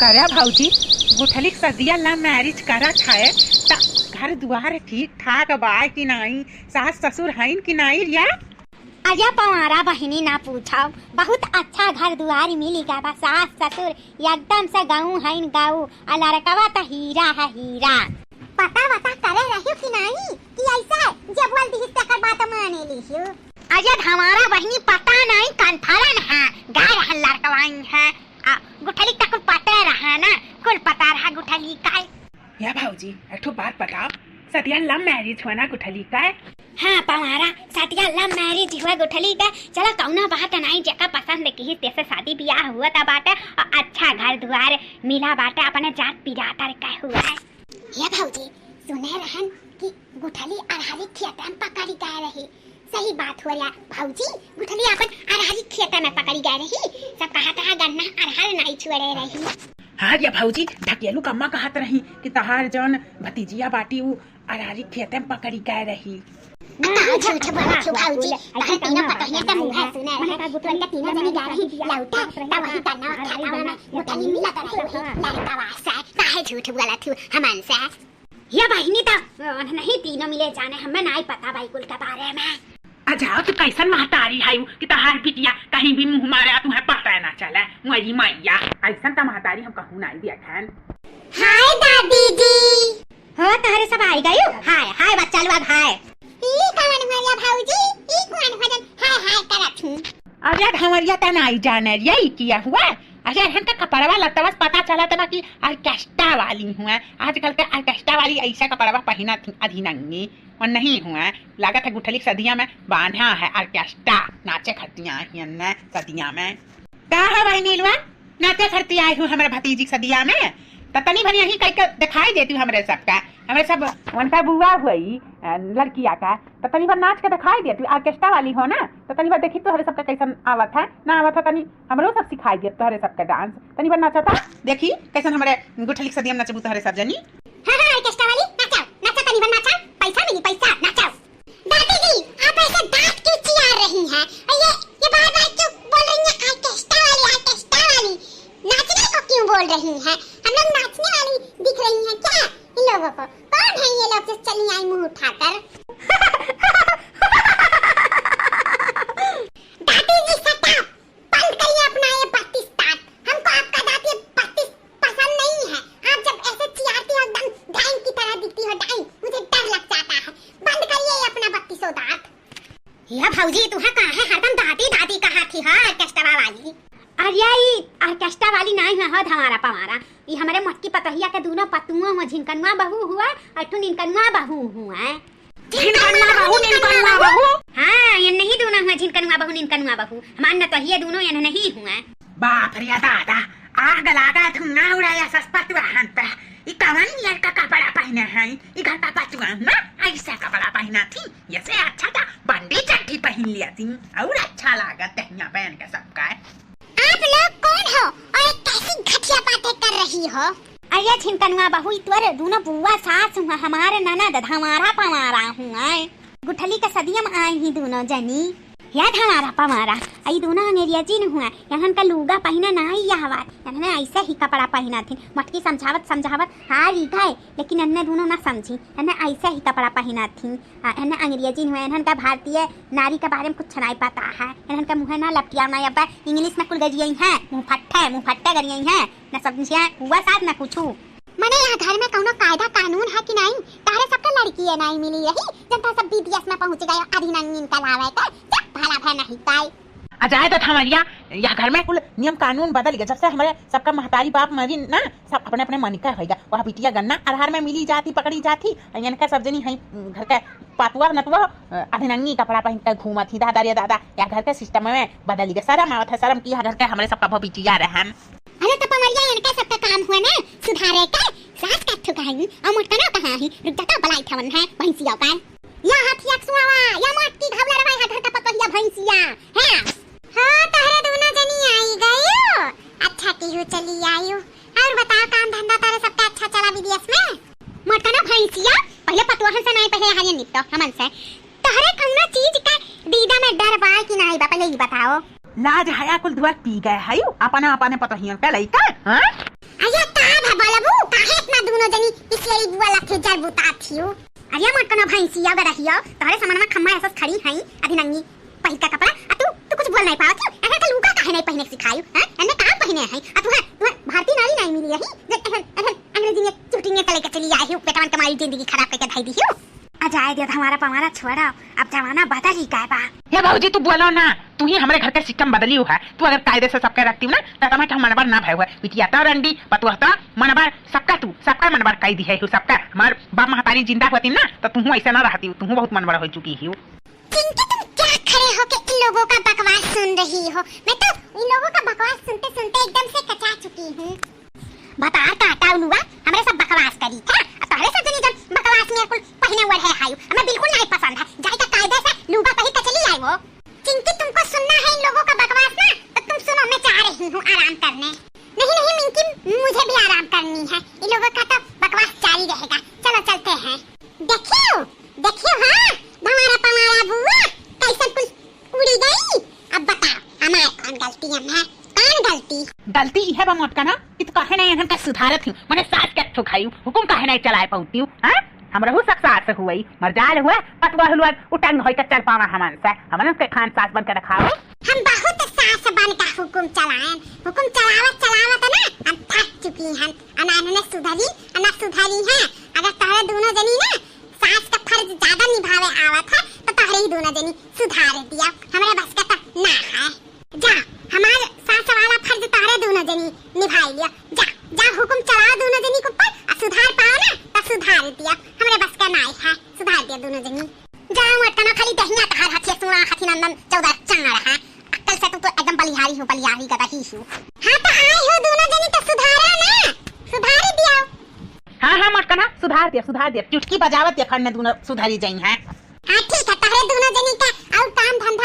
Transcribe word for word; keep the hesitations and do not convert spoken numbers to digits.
करा भौजी, गुठली के सदिया love marriage करत है, त घर दुआर ठीक ठाक बा कि नाई, सास ससुर हईन कि नाई या? अरे पवारा बहिनी ना पूछो, बहुत अच्छा घर दुआर मिली गवा बा, सास ससुर एकदम से गऊ हईन गऊ, आ लड़कवा त हीरा है हीरा। पता वता करे रहियो कि नाई कि ऐसे जे बोल दिहिस तेकर बात माने लिहियो? अरे हमारा बहिनी पता नाई confirm है, गा रहन लड़कवाई है, आ गुठली तक पता रहा ना, कुल पता रहा गुठली का। या भौजी, एक ठो बात बताओ, सदिया love marriage हुआ ना गुठली का? हाँ पवारा, सदिया love marriage हुआ गुठली का। चलो कौनो बात नाई, जेका पसंद किहिस तेसे शादी बियाह हुआ था बाटे, और अच्छा घर दुआर मिला बाटे, अपने जात पिरातर का हुआ है। हे भौजी, सुने रहन कि गुठली अरहरी खेते में पकड़ी गए रही। सही बात हो या भौजी, गुठली अपन अरहरी खेते में पकड़ी गए रही। सब कहत रहा गन्ना अरहर नाई छुअड़े रही। हाँ या भौजी, ढकेलू कम्मा कहत रही कि तहार जौन भतीजिया बाटी उ अरहरी खेते में पकड़ी गए रही। ना, झूठ बोलत हो भौजी, तहार तीनों पतोहिया के मुँह सुने रहे, तुरंत तीनों जनी गए रही लौटे, तब वही गन्ना खेतवा में गुठली मिलत रही, लड़कवा से, काहे झूठ बोलत हो हमन से? या बहिनी त नहीं तीनों मिले जाने, हमें नाई पता बाई कुल के बारे में। आ जाओ, तू कैसन महतारी है कि तहार बिटिया कहीं भी मुँह मारे आ तुम्हें पता ना चले। मोरी मैया, ऐसन त महतारी हम कहूँ नाई देखन। हाय दादी जी। हो, तहरे सब आई गयो? हाय हाय बच्चा लोग, हाय। ई कवन भैया भौजी, ई कवन भजन हाय हाय करत हूँ? अरे घमरिया त नाई जाने रे, ई किया हुआ? अरे इनका कपड़वा लत्तवा से पता चलत ना कि orchestra वाली हुआ। आजकल के orchestra वाली ऐसा कपड़वा पहिना थी, अधीनंगी। और नहीं हुआ, लागत है गुठली के सदिया में बांधा है orchestra, नाचे खतिया ही अन्ने सदिया में। का है भाई नीलवा, नाचे खतिया आई हूँ हमारे भतीजी के सदिया में, त तनी भर यहीं कई के दिखाई देती हूँ हमरे सबका। हमरे सब उनका बुआ हुई, अ, लड़किया का, त तनी भर नाच के दिखाई देती। Orchestra वाली हो ना, त तनी भर देखी तोहरे सबका कैसन आवत है, ना आवत है, तनी हमरो सब सिखाई देत तोहरे सबके dance। तनी भर नाचा था, देखी कैसन हमरे गुठली के सदिया में नचबू तोहरे सब जनी। हाँ, हाँ, orchestra वाली, नाचा, नाचा, तनी भर नाचा, पैसा मिली, पैसा, नाचा। दादी जी, आप ऐसे दांत क्यों चियार रही हैं? और ये, ये बार-बार क्यों बोल रही हैं, orchestra वाली, orchestra वाली? नाचने को क्यों बोल रही हैं? हम लोग नाचने वाली दिख रही हैं क्या इन लोगों को? कौन है ये लोग जो चली आई मुंह उठाकर? दादी जी, shut up! बंद करिए अपना ये बत्तीस दांत। हमको आपका दांत ये बत्तीस पसंद नहीं है। आप जब ऐसे चिल्लाती हो, एकदम डाइन की तरह दिखती हो, डाइन। मुझे डर लग जाता है। बंद करिए ये अपना बत्तीसों दांत। या भौजी, तुहा काहे हरदम दादी दादी कहा थी, हाँ, orchestra वाली? अरे, ई orchestra वाली नाई है, हो धमारा पवारा। ई हमरे मोटकी पतोहिया के दूनो पतुआ हुआ, झिनकनुआ बहू हुआ, और ठू निनकनुआ बहू हुआ। झिनकनुआ बहू, निनकनुआ बहू। हाँ, ये नहीं दूनो हुआ, झिनकनुआ बहू, निनकनुआ बहू। हमार न तो ये दूनो ये नहीं हुआ। बाप रे दादा, आग लागा, धुआं उड़ाया सस पतुआहन पे। ई कवन नियर का कपड़ा पहिने हैं? ई घर का पतुआ ना ऐसा कपड़ा पहिना थी, ये से अच्छा था बंडी चड्ढी पहिन लिया थी, और अच्छा लागत दहिया पहन के सबका। आप लोग कौन हो और ये कैसी घटिया बातें कर रही हो? अरे झिनकनुआ बहू, ई तोर दूनो बुआ सास हुआ, हमारे ननद धमारा पवारा हुआ। गुठली का सदिया में आई ही दूनो जनी। या धमारा पवारा, ई दूनो अंग्रेजी न हुआ, इन्हन का लूगा पहिने नाई आवत, इन्हने ऐसे ही कपड़ा पहिना थी। मोटकी समझावत समझावत हार ही गए, लेकिन इन्हने दूनो ना समझी, इन्हने ऐसे ही कपड़ा पहिना थी। आ, इन्हने अंग्रेजी न हुआ, इन्हन का भारतीय नारी के बारे में कुछ नहीं पता है, इन्हन का मुँह ना लपटिया ना, अब English में कुल गरियाई हैं, मुँह फट्टे, मुँह फट्टे गरियाई हैं, ना समझिए हुआ साथ ना कुछ। मने यह घर में कौनो कायदा कानून है कि नहीं? तारे सबके लड़की ये नहीं मिली रही, जनता सब विदेश में पहुँच गए, अधीनंगिन का लावे के, जब भला भय नहीं पाए। आ जाए तो थमरिया, यह घर में कुल नियम कानून बदल गया, जब से हमारे सबका महतारी बाप मरी ना, सब अपने अपने मन का होइगा। वह बिटिया गन्ना अरहर में मिली जाती, पकड़ी जाती, और इनका सब जनी है घर के पतुआ नतुआ, अ, अधीनंगी कपड़ा पहन के घूमत ही। दादा रे दादा, यह घर के system में बदल गया। शर्म आवत है, शर्म की यह घर के हमारे सबका भौ बिटिया रहन। अरे तो पवरिया, इनका सबका काम हुआ ना सुधारे के। सास का ठुकाई और मोटकना कहाँ ही? रुक जा तो, बलाई थवन है भैंसिया का। या हथिया सुआवा, या मोटकी घबलरवा, या घर का पतोहिया भैंसिया। हाँ। हाँ, तहरे दोनों जनी आई गयो। अच्छा की हो चली आयो। और बताओ, काम धंधा तारे सबका अच्छा चला विदेश में? मोटकना भैंसिया, पहले पतोहन से नहीं, पहले हरियन निपटो हमन से। तहरे कौनो चीज का दीदा में डर बा कि नहीं बा, पहले ई बताओ। लाज हया कुल धुआर पी गए है, अपने अपने पतोहियन के लइका, हाँ? आई जनी पिसियरी बुआ लाथे जर बुता थियो। अरे मोटकना भैंसिया गदहिया, तोहरे समनवा खम्मा ऐसस खड़ी हई, अधीनंगी पहिर का कपड़ा, आ तू, तू कुछ बोल नहीं पावत हियो। अरे तो लूगा काहे नहीं पहिने सिखायु, हैं? एने का पहिने हई? आ तू है, तू है भारतीय नारी नहीं मिली रही, जे एहन, एहन अंग्रेजी में चुटिंगे तले के चली आई हियो, बेटवन के मारी जिंदगी खराब करके धाई दी हियो। आ जाए दे हमारा पमारा छोड़ा, अब जमाना बदल ही गए बा। हे भौजी, तू बोलो ना, तू ही हमरे घर के सिस्टम बदली हुआ है। तू अगर कायदे से सबके रखती हूँ ना, तो तमार मनबर ना भय हुआ। बिटिया तो रंडी, पतुआ तो मनबर, सबका तू, सबका मनबर कई दी है, सबका। हमार बाप महतारी जिंदा होती ना, तो तू ऐसे ना रहती, तू बहुत मनबर हो चुकी ही। चिंकी, तुम क्या खड़े होके इन लोगों का बकवास सुन रही हो? मैं तो इन लोगों का बकवास सुनते सुनते एकदम से कचा चुकी हूँ। भतार काटा उलुआ, हमरे सब बकवास करी था। अब तोहरे सब जनी जन बकवास में कुल पहिने ओढ़े हायु, हमें बिल्कुल नहीं पसंद है। जाए का कायदे से लूगा पहिर के चली आई वो। चिंकी, तुमको सुनना है इन लोगों का बकवास ना, तो तुम सुनो, मैं जा रही हूँ आराम करने। नहीं, नहीं मिंकी, मुझे भी आराम करनी है, इन लोगों का तो बकवास जारी रहेगा। चलो चलते हैं। देखियो, देखियो, हाँ, भंवारा पंवारा बुआ, कैसे कुल उड़ी गई। अब बताओ, हमार कौन गलती है, कौन गलती? गलती इहे बा मोटका ना कि तू काहे नहीं इनका सुधारत हूँ, मने सास के ठोकाई हुकुम काहे नहीं चलाए पाती हूँ, हाँ? हमरहू सब सास हुई, मरजाल हुआ, पतवा हुआ, उटंग होई के चल पावा हमन से, हमन के खान सास बन के रखाओ। हम बहुत सास बन का हुकुम चलाएन, हुकुम चलावत चलावत ना हम थक चुकी हन। अना इन्होंने सुधरी, अना सुधरी है। अगर तोहरे दोनों जनी ना सास का फर्ज ज्यादा निभावे आवत है, तो तोहरे ही दोनों जनी सुधार दिया, हमरे बस का तो ना है। जा, हमार सास वाला फर्ज तोहरे दोनों जनी निभाई लिया। जा, जा हुकुम चलाओ दोनों जनी के ऊपर, आ सुधार पाओ ना, तो सुधार दिया, हमरे बस का ना है, सुधार दिया दोनों जनी। जा, मोटकना खाली दहिया तहार हथिया सुना, हथी नंदन चौदह चार है। अक्कल से तू तो एकदम बलिहारी हो, बलिहारी गदही हो। हाँ, तो आई हो दोनों जनी, तो सुधारा ना, सुधार दिया। हाँ, हाँ, मोटकना, सुधार दिया, सुधार दिया। चुटकी बजावत या खड़ने दोनों सुधारी जाई हैं। हाँ, ठीक है, तहरे दोनों जनी का और काम धंधा